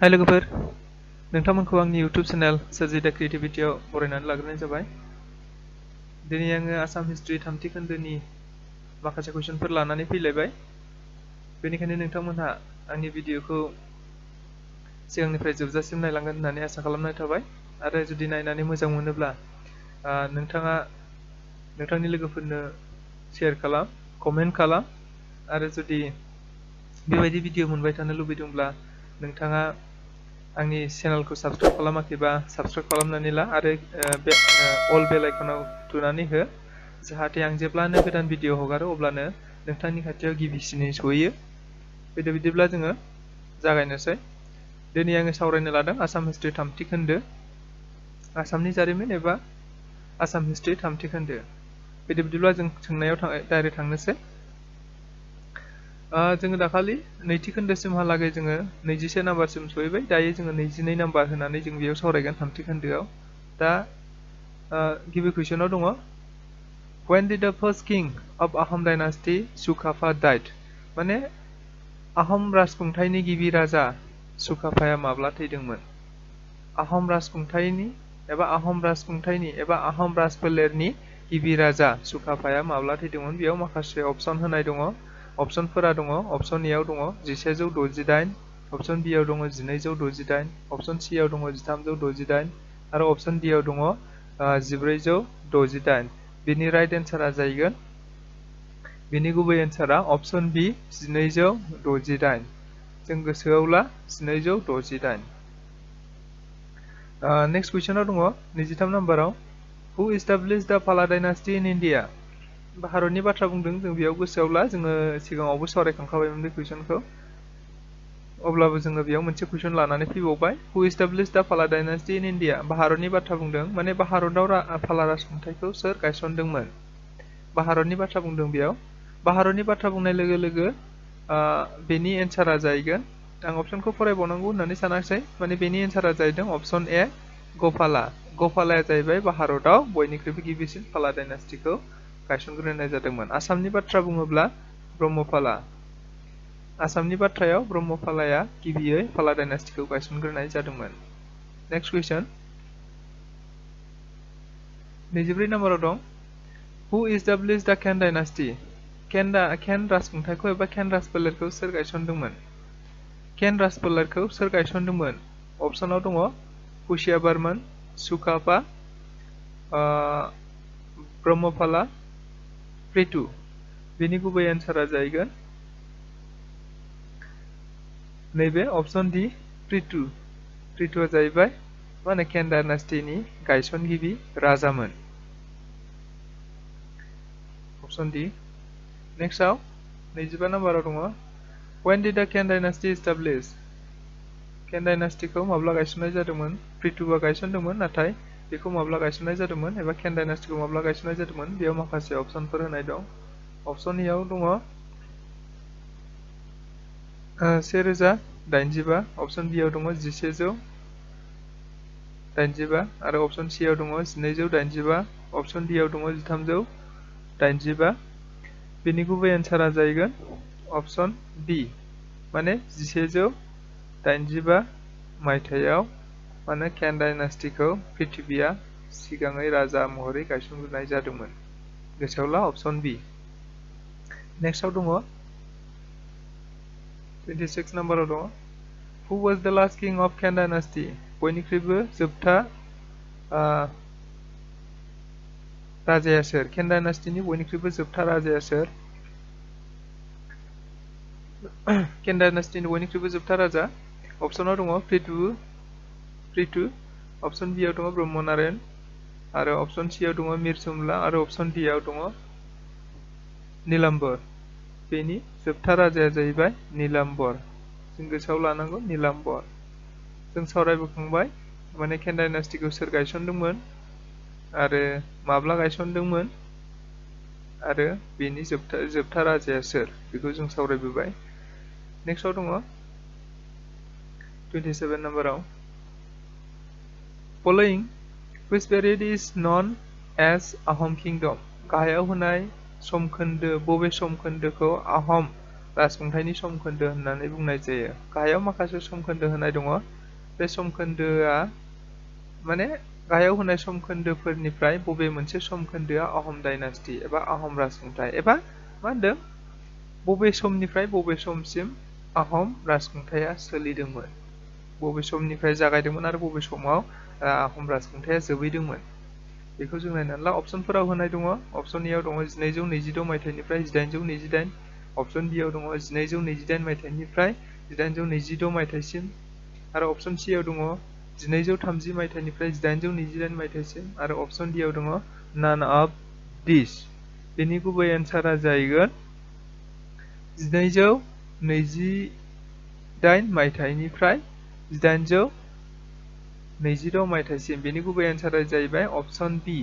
हाय लोगोफोर नोंथांमोनखौ आंनि YouTube चेनेल सोरजिदा क्रिएटिभिटीआव बरायनानै लाग्रोनाय जाबाय। दिनै आङो आसाम हिस्ट्री थामथि खोन्दोनि माखासे कुइसनफोर लानानै फैलायबाय। बेनिखायनो नोंथांमोनहा आंनि भिडिअखौ सिगांनिफ्राय जोबजासिम नायलांगोन होननानै आसा खालामनाय थाबाय। आरो जुदि नायनानै मोजां मोनोब्ला नोंथाङा नोंथांनि लोगोफोरनो शेयार खालाम, कमेन्ट खालाम आरो जुदि बेबायदि भिडिअ मोनबाय थानो लुबैदोंब्ला नोंथाङा आंनि चेनेलखौ साबस्क्राइब खालामाखैबा साबस्क्राइब खालामनानै ला आरो बे अल बेल आइकनाव थुनानै हो, जाहाथे आं जेब्लानो गोदान भिडिअ हगारो अब्लानो नोंथांनि खाथियाव गिबिसिनै सहैयो। बिदिब्ला जोङो जागायनोसै। दिनै आङो सावरायनो लादों आसाम हिस्ट्री थामथि खोन्दो, आसामनि जारिमिन एबा आसाम हिस्ट्री थामथि खोन्दो। बिदिब्ला जों सोंनायाव डाइरेक्ट थांनोसै। जोङो दाखालि नैथि खोन्दोसिमहालागै जोङो 21 नाम्बारसिम सहैबाय। दायो जोङो 22 नाम्बार होनानै जों बेयाव सावरायगोन थामथि खोन्दोआव। दा गिबि कुइसनाव दङ, When did the first king of Ahom dynasty Sukapa died? माने आहम राजखुंथायनि गिबि राजा सुकाफाया माब्ला थैदोंमोन? आहम राजखुंथायनि एबा आहम राजफोलेरनि गिबि राजा सुकाफाया माब्ला थैदोंमोन? बेयाव माखासे अपसन होनाय दङ। अपसनफोरा दङ। अपसन ए आव दङ 1168, अपसन बी आव दङ 1268, अपसन सी आव दङ 1368 आरो अपसन डी आव दङ 1468। बेनि राइट एन्सारा जाहैगोन, बेनि गुबै एन्सारा अपसन बी 1268। जों गोसोआव ला 1268। नेक्स्ट कुइसनाव दङ 23 नाम्बाराव, Who established the Pala dynasty in India? भारतनि बाथ्रा बुंदों। जों बेयाव गोसोआव ला, जोङो सिगाङावबो सावरायखांखाबायमोन बे कुइसनखौ। अब्लाबो जोङो बेयाव मोनसे कुइसन लानानै फैबावबाय। Who established the Pala dynasty in India? भारतनि बाथ्रा बुंदों, माने भारताव पाला राजखुंथायखौ सोर गायसनदोंमोन? भारतनि बाथ्रा बुंदों बेयाव। भारतनि बाथ्रा बुंनाय लोगो लोगो बेनि एन्सारा जाहैगोन, आं अपसनखौ फरायबावनांगौ होननानै सानाखिसै, माने बेनि एन्सारा जाहैदों अपसन ए गपाला। गपालाया जाहैबाय भारताव बयनिख्रुइबो गिबिसिन पाला डाइनास्टिखौ गायसनग्रोनाय जादोंमोन। आसामनि बाथ्रा बुङोब्ला ब्रह्मपाला। आसामनि बाथ्रायाव ब्रह्मपालाया गिबियै पाला डाइनास्टिखौ गायसनग्रोनाय जादोंमोन। नेक्स्ट कुइसन 24 नाम्बाराव दं, Who established the Ken dynasty? केन राजखुंथायखौ एबा केन राजफोलेरखौ सोर गायसनदोंमोन? केन राजफोलेरखौ सोर गायसनदोंमोन? अपसनाव दङ पुष्यबर्मन, सुकापा, ब्रह्मपाला, प्रितु। बेनि गुबै एन्सारा जाहैगोन नैबे अपसन डी प्रितु। प्रितुआ जाहैबाय माने केन डाइनास्टिनि गायसनगिरि राजामोन। अपसन डी। नेक्स्टआव 25 नाम्बाराव दङ, When did the Ken dynasty establish? केन डाइनास्टिखौ माब्ला गायसननाय जादोंमोन? प्रितुआ गायसनदोंमोन, नाथाय बेखौ माब्ला गायसननाय जादोंमोन एबा केन डाइनास्टिखौ माब्ला गायसननाय जादोंमोन? बेयाव माखासे अपसनफोर होनाय दं। अपसन ए आव दङ 1085, अपसन बी आव दङ 1185 आरो अपसन सी आव दङ 1285, अपसन डी आव दङ 1385। बेनि गुबै एन्सारा जाहैगोन अपसन बी, माने 1185 मायथाइयाव माने केन डाइनास्टिखौ पृथ्वीया सिगाङै राजा महरै गायसनग्रोनाय जादोंमोन। गोसोआव ला अपसन बी। नेक्स्टआव दङ 26 नाम्बाराव दङ, Who was the last king of Ken dynasty? बयनिख्रुइबो जोबथा राजाया सोर? केन डाइनास्टिनि बयनिख्रुइबो जोबथा राजाया सोर? केन डाइनास्टिनि बयनिख्रुइबो जोबथा राजा। अपसनाव दङ प्रितु, अपसन बी आव दङ ब्रह्मनारायण आरो अपसन सी आव दङ मिरसुमला आरो अपसन डी आव दङ नीलाम्बर। बेनि जोबथा राजाया जाहैबाय नीलाम्बर। जों गोसोआव लानांगौ नीलाम्बर। जों सावरायबोखांबाय माने केन डाइनास्टिखौ सोर गायसनदोंमोन आरो माब्ला गायसनदोंमोन आरो बेनि जोबथा राजाया सोर, बेखौ जों सावरायबोबाय। नेक्स्टआव दङ 27 नाम्बाराव, Following which period is known as Ahom Kingdom? गाहायाव होनाय समखोन्दो बबे समखोन्दोखौ आहम राजखुंथायनि समखोन्दो होननानै बुंनाय जायो? गाहायाव माखासे समखोन्दो होनाय दङ। बे समखोन्दोआ माने गाहायाव होनाय समखोन्दोफोरनिफ्राय बबे मोनसे समखोन्दोआ आहम डाइनास्टि एबा आहम राजखुंथाय एबा मा होनदों बबे समनिफ्राय बबे समसिम आहम राजखुंथाया सोलिदोंमोन, बबे समनिफ्राय जागायदोंमोन आरो बबे समाव आहम राजखुंथाया जोबैदोंमोन बेखौ जों नायनानै ला। अपसनफोराव होनाय दङ। अपसन ए आव दङ 1226 मायथाइनिफ्राय 1828, अपसन बि आव दङ 1228 मायथाइनिफ्राय 1826 मायथाइसिम, आरो अपसन सि आव दङ 1230 मायथाइनिफ्राय 1828 मायथाइसिम, आरो अपसन डि आव दङ नान अफ दिस। बेनि गुबै एन्सारा जाहैगोन 1228 मायथाइनिफ्राय 1826 मायथाइसिम। बेनि गुबै एन्सारा जाहैबाय अपसन बि।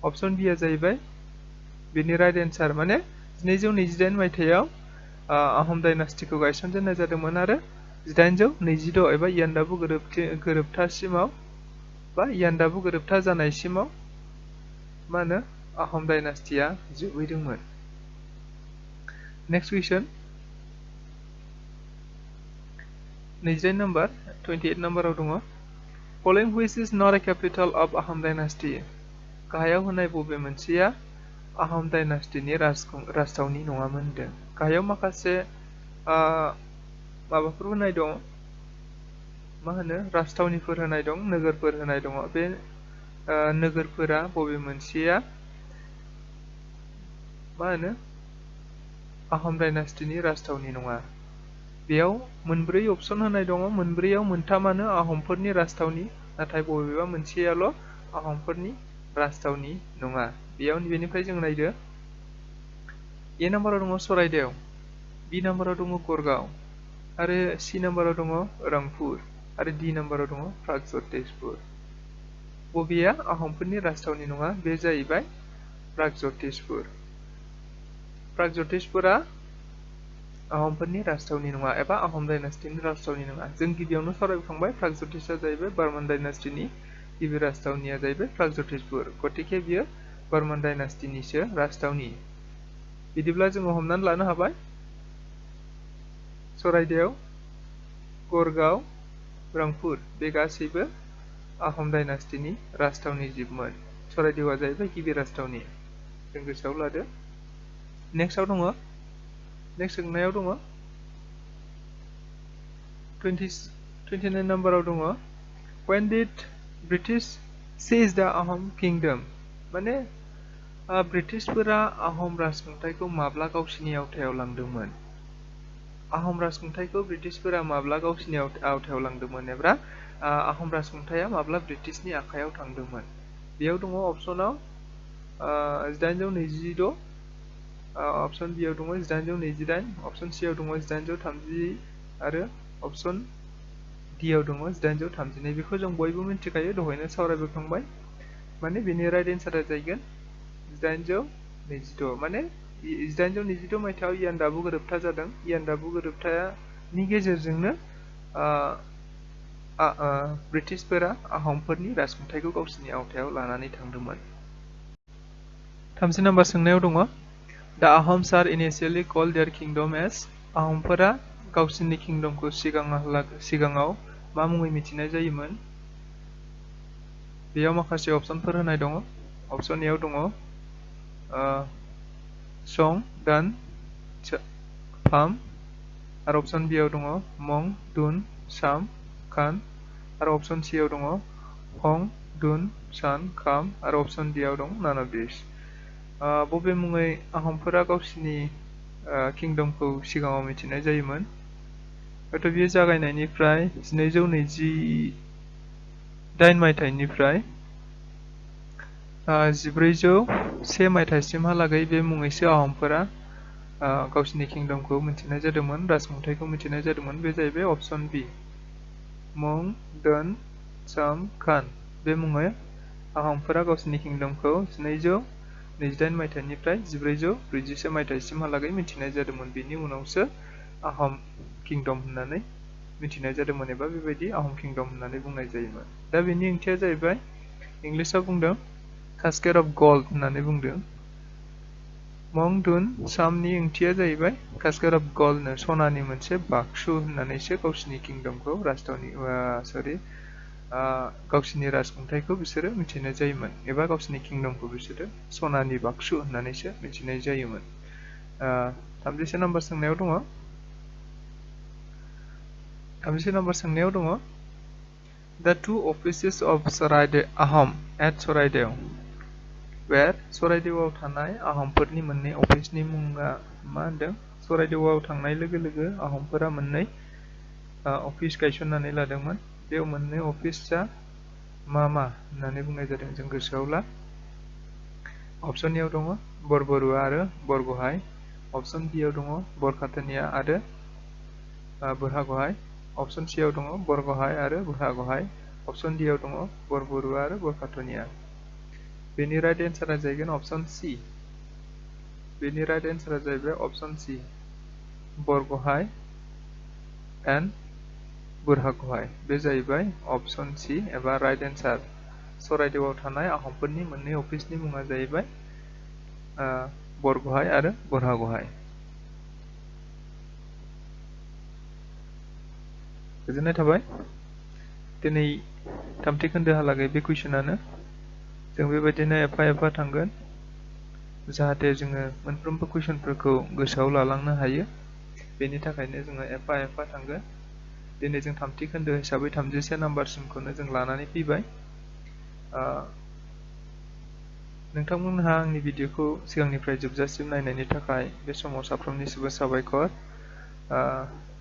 अपसन बि आ जाहैबाय बेनि राइट एन्सार। माने 1228 मायथाइयाव आहम डाइनास्टिखौ गायसनजेननाय जादोंमोन आरो 1826 एबा इयान्दाबु गोरोबथासिमाव बा इयान्दाबु गोरोबथा जानायसिमाव मा होनो आहम डाइनास्टिया जोबैदोंमोन। नेक्स्ट कुइसन 28 नाम्बाराव दङ following which is not a capital of Ahom dynasty. गाहायाव होनाय बबे मोनसेया आहम डाइनास्टिनि राजथावनि नङामोन होनदों। गाहायाव माखासे माबाफोर होनाय दं, मा होनो राजथावनिफोर होनाय दं, नोगोरफोर होनाय दङ। बे नोगोरफोरा बबे मोनसेया मा होनो आहम डाइनास्टिनि राजथावनि नङा। बेयाव मोनब्रै अपसन होनाय दङ, मोनब्रैयाव मोनथामानो आहमफोरनि राजथावनि, नाथाय बबेबा मोनसेयाल' आहमफोरनि राजथावनि नङा। बेनिफ्राय जों नायदो ए नाम्बाराव दङ सराइदेव, बि नाम्बाराव दङ गड़गाव, आरो सि नाम्बाराव दङ रांपुर, आरो डि नाम्बाराव दङ प्रागज्यतिसपुर। बबेया आहमफोरनि राजथावनि नङा? बे जाहैबाय प्रागज्यतिसपुर। प्रागज्यतिसपुरा आहमफोरनि राजथावनि नङा एबा आहम डाइनास्टिनि राजथावनि नङा। जों गिबियावनो सावरायखांबाय प्रागज्यतिसआ जाहैबाय बर्मन डाइनास्टिनि गिबि राजथावनिया जाहैबाय प्रागज्यतिसपुर, गतिके बियो बर्मन डाइनास्टिनिसो राजथावनि। बिदिब्ला जोङो हमनानै लानो हाबाय सराइदेव, गड़गाव, रांपुर बे गासैबो आहम डाइनास्टिनि राजथावनि जिबमोन। सराइदेवआ जाहैबाय गिबि राजथावनि, जों गोसोआव लादो। नेक्स्टआव दङ, नेक्स्ट सोंनायाव दङ 29 नाम्बाराव दङ when did British seize the Ahom kingdom। माने ब्रिटिशफोरा आहम राजखुंथायखौ माब्ला गावसिनि आवथायाव लांदोंमोन? आहम राजखुंथायखौ ब्रिटिशफोरा माब्ला गावसिनि आवथायाव लांदोंमोन एबा आहम राजखुंथाया माब्ला ब्रिटिशनि आखायाव थांदोंमोन? बेयाव दङ अपसनाव 1826, अपसन बि आव दङ 1828, अपसन सि आव दङ 1830, आरो अपसन डि आव दङ 1832। बेखौ जों बयबो मिथिखायो, दहायनो सावरायबोखांबाय। माने बेनि राइट एन्सारा जाहैगोन 1826। माने 1826 मायथाइयाव इयान्दाबु गोरोबथा जादों। इयान्दाबु गोरोबथानि गेजेरजोंनो ब्रिटिशफोरा आहमफोरनि राजखुंथायखौ गावसिनि आवथायाव लानानै थांदोंमोन। 30 नाम्बार सोंनायाव दङ The Ahoms are initially called their kingdom as। आहमफोरा गावसिनि किंडमखौ सिगाङाव मा मुङै मिथिनाय जायोमोन? बेयाव माखासे अपसनफोर होनाय दङ। अपसन ए आव दङ सं, दान, फाम, आरो अपसन बि आव दङ मं, दुन, साम, खान, आरो अपसन सि आव दङ हं, दुन, सान, खाम, आरो अपसन डि आव दं नान अफ दिस। बबे मुङै आहमफोरा गावसिनि किंडमखौ सिगाङाव मिथिनाय जायोमोन? हयथ' बियो जागायनायनिफ्राय 1228 मायथाइनिफ्राय 1401 मायथाइसिमहालागै बे मुङैसो आहमफोरा गावसिनि किंडमखौ मिथिनाय जादोंमोन, राजखुंथायखौ मिथिनाय जादोंमोन। बे जाहैबाय अपसन बि, मं, दोन, साम, खान। बे मुङै आहमफोरा गावसिनि किंडमखौ 1228 मायथाइनिफ्राय 1440 मायथाइसिमहालागै मिथिनाय जादोंमोन। बेनि उनावसो आहम किंडम होननानै मिथिनाय जादोंमोन एबा बेबायदि आहम किंडम होननानै बुंनाय जायोमोन। दा बेनि ओंथिया जाहैबाय इंलिसाव बुंदों कास्केट अफ गल्ड होननानै बुंदों। मंगदुन सामनि ओंथिया जाहैबाय कास्कार अफ गल्डनो सनानि मोनसे बाक्सु होननानैसो गावसिनि किंडमखौ गावसिनि राजखुंथायखौ बिसोरो मिथिनाय जायोमोन एबा गावसिनि किंडमखौ बिसोरो सनानि बाक्सु होननानैसो मिथिनाय जायोमोन। 30 नम्बर सोंनायाव दङ 30 नम्बर सोंनायाव दङ The two offices of Ahom at Saraidew where Saraidew थानाय आहमफोरनि मोननै अफिसनि मुङा मा होनदों? Saraidew थांनाय लोगो लोगो आहमफोरा मोननै अफिस गायसननानै लादोंमोन। बेयाव मोननै अफिसआ मा होननानै बुंनाय जादों जों गोसोआव ला। अप्शन ए आव दङ बरबरुआ आरो बरगहाय, अप्शन बी आव दङ बरखाथानिया आरो बुरहागहाय, अप्शन सी आव दङ बरगहाय आरो बुरहागहाय, अप्शन डी आव दङ बरबरुआ आरो बरखाथानिया। बेनि राइट एन्सारा जाहैगोन अप्शन सी। बेनि राइट एन्सारा जाहैबाय अप्शन सी, बरगहाय एन्ड बुरहागहाय। बे जाहैबाय अप्शन सी एबा राइट एन्सार। सराइदेवआव थानाय आहमफोरनि मोननै अफिसनि मुङा जाहैबाय बरगहाय आरो बुरहागहाय। गोजोननाय थाबाय। दिनै थामथि खोन्दोहालागै बे कुइसनानो। जों बेबायदिनो एफा एफा थांगोन जाहाथे जोङो मोनफ्रोमबो कुइसनफोरखौ गोसोआव लालांनो हायो। बेनि थाखायनो जोङो एफा एफा थांगोन। दिनै जों थामथि खोन्दो हिसाबै 31 नाम्बारसिमखौनो जों लानानै फैबाय। नोंथांमोनहा आंनि भिडिअखौ सिगांनिफ्राय जोबजासिम नायनायनि थाखाय बे समाव साफ्रोमनिसिमबो साबायखर।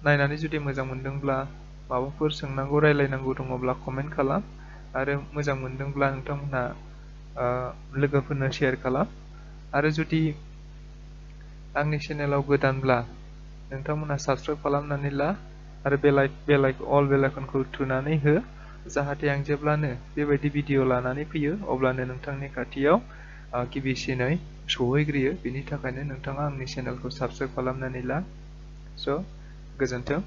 नायनानै जुदि मोजां मोनदोंब्ला माबाफोर सोंनांगौ रायलायनांगौ दङब्ला कमेन्ट खालाम आरो मोजां मोनदोंब्ला नोंथांमोनहा लोगोफोरनो शेयार खालाम। आरो जुदि आंनि चेनेलाव गोदानब्ला नोंथांमोनहा साबस्क्राइब खालामनानै ला आरो अल बेल आइकनखौ थुनानै हो, जाहाथे आं जेब्लानो बेबायदि भिडिअ लानानै फैयो अब्लानो नोंथांनि खाथियाव गिबिसिनै सहैग्रोयो। बेनि थाखायनो नोंथाङा आंनि चेनेलखौ साबस्क्राइब खालामनानै ला। स' गोजोन्थों।